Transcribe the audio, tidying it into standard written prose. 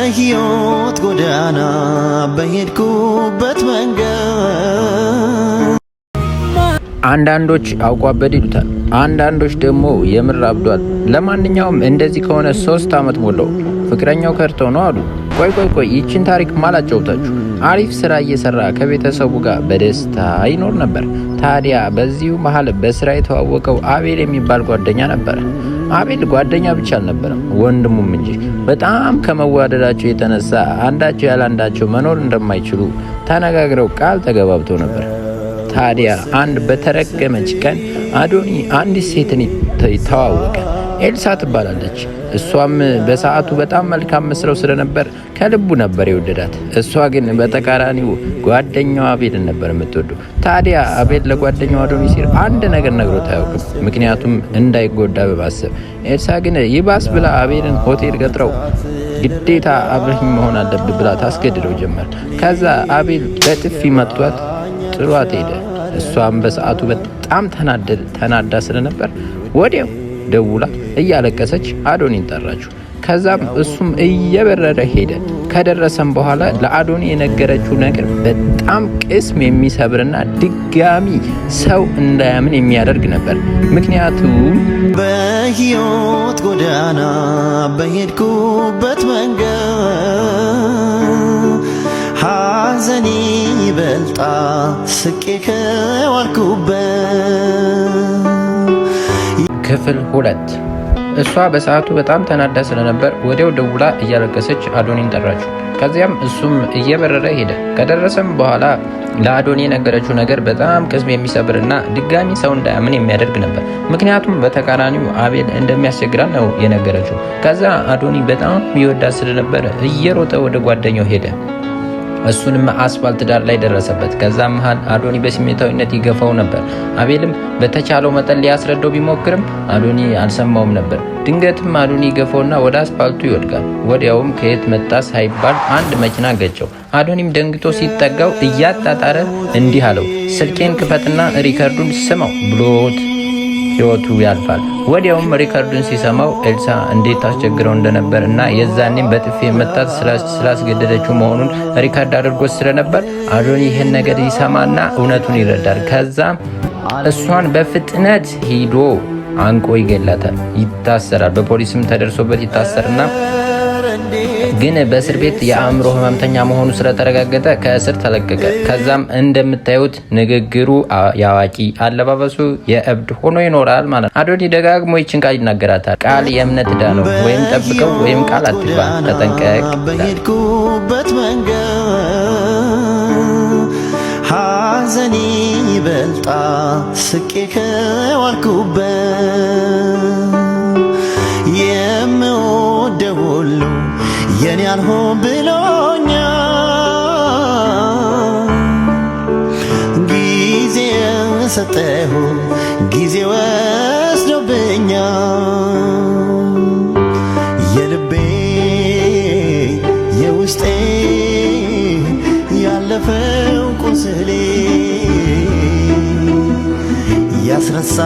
በሕይወት ጎዳና በሄድኩበት መንገድ። አንዳንዶች አውቆ አበደ ይሉታል፣ አንዳንዶች ደግሞ የምር አብዷል። ለማንኛውም እንደዚህ ከሆነ 3 ዓመት ሞላው። ፍቅረኛው ከድተው ነው አሉ። ቆይ ቆይ ቆይ፣ ይችን ታሪክ ማላጫውታችሁ። አሪፍ ስራ እየሰራ ከቤተሰቡ ጋር በደስታ ይኖር ነበር። ታዲያ በዚሁ መሀል በስራ የተዋወቀው አቤል የሚባል ጓደኛ ነበረ። አቤል ጓደኛ ብቻ አልነበረም፣ ወንድሙም እንጂ። በጣም ከመዋደዳቸው የተነሳ አንዳቸው ያለ አንዳቸው መኖር እንደማይችሉ ተነጋግረው ቃል ተገባብተው ነበር። ታዲያ አንድ በተረገመች ቀን አዶኒ አንዲት ሴትን ተዋወቀ። ኤልሳ ትባላለች። እሷም በሰዓቱ በጣም መልካም መስለው ስለነበር ከልቡ ነበር የወደዳት። እሷ ግን በተቃራኒው ጓደኛዋ አቤልን ነበር የምትወደው። ታዲያ አቤል ለጓደኛው አዶኒ ሲል አንድ ነገር ነግሮት አያውቅም፣ ምክንያቱም እንዳይጎዳ በማሰብ። ኤልሳ ግን ይባስ ብላ አቤልን ሆቴል ቀጥረው ግዴታ አብረኝ መሆን አለብህ ብላ ታስገድደው ጀመር። ከዛ አቤል በጥፊ መቷት፣ ጥሏት ሄደ። እሷም በሰዓቱ በጣም ተናዳ ስለነበር ወዲያው ደውላ እያለቀሰች አዶኒን ጠራችው። ከዛም እሱም እየበረረ ሄደ። ከደረሰም በኋላ ለአዶኒ የነገረችው ነገር በጣም ቅስም የሚሰብርና ድጋሚ ሰው እንዳያምን የሚያደርግ ነበር። ምክንያቱም በሕይወት ጎዳና በሄድኩበት መንገድ ሐዘኔ ይበልጣ ስቄ ከዋልኩበት። ክፍል 2። እሷ በሰዓቱ በጣም ተናዳ ስለነበር ወዲያው ደውላ እያለቀሰች አዶኒን ጠራችው። ከዚያም እሱም እየበረረ ሄደ። ከደረሰም በኋላ ለአዶኒ የነገረችው ነገር በጣም ቅስም የሚሰብርና ድጋሚ ሰው እንዳያምን የሚያደርግ ነበር። ምክንያቱም በተቃራኒው አቤል እንደሚያስቸግራት ነው የነገረችው። ከዛ አዶኒ በጣም ይወዳት ስለነበር እየሮጠ ወደ ጓደኛው ሄደ። እሱንም አስፋልት ዳር ላይ ደረሰበት። ከዛ መሃል አዶኒ በስሜታዊነት ይገፋው ነበር። አቤልም በተቻለው መጠን ሊያስረዳው ቢሞክርም አዶኒ አልሰማውም ነበር። ድንገትም አዶኒ ይገፋውና ወደ አስፋልቱ ይወድቃል። ወዲያውም ከየት መጣ ሳይባል አንድ መኪና ገጨው። አዶኒም ደንግጦ ሲጠጋው እያጣጣረ እንዲህ አለው፣ ስልኬን ክፈትና record ኡን ስማው ብሎት ህይወቱ ያልፋል። ወዲያውም record ኡን ሲሰማው ኤልሳ እንዴት ታስቸግረው እንደነበር እና የዛኔም በጥፊ መታት ስላስገደደችው መሆኑን record አድርጎ ስለነበር አዶኒ ይህን ነገር ይሰማና እውነቱን ይረዳል። ከዛ እሷን በፍጥነት ሂዶ አንቆ ይገላታል። ይታሰራል። በፖሊስም ተደርሶበት ይታሰርና ግን በእስር ቤት የአእምሮ ህመምተኛ መሆኑ ስለተረጋገጠ ከእስር ተለቀቀ። ከዛም እንደምታዩት ንግግሩ የአዋቂ፣ አለባበሱ የእብድ ሆኖ ይኖራል ማለት ነው። አዶኒ ደጋግሞ ይችን ቃል ይናገራታል። ቃል የእምነት ዕዳ ነው። ወይም ጠብቀው ወይም ቃል አትግባ፣ ተጠንቀቅ። በሄድኩበት መንገድ ሐዘኔ ይበልጣ ስቄ ከዋልኩበት፣ የምወደው ሁሉ የኔ አልሆን ብሎኛል። ጊዜ ሰጠሁ ጊዜ ወስዶብኛል። የልቤ የውስጤ ያለፈው ቁስሌ ያስረሳ።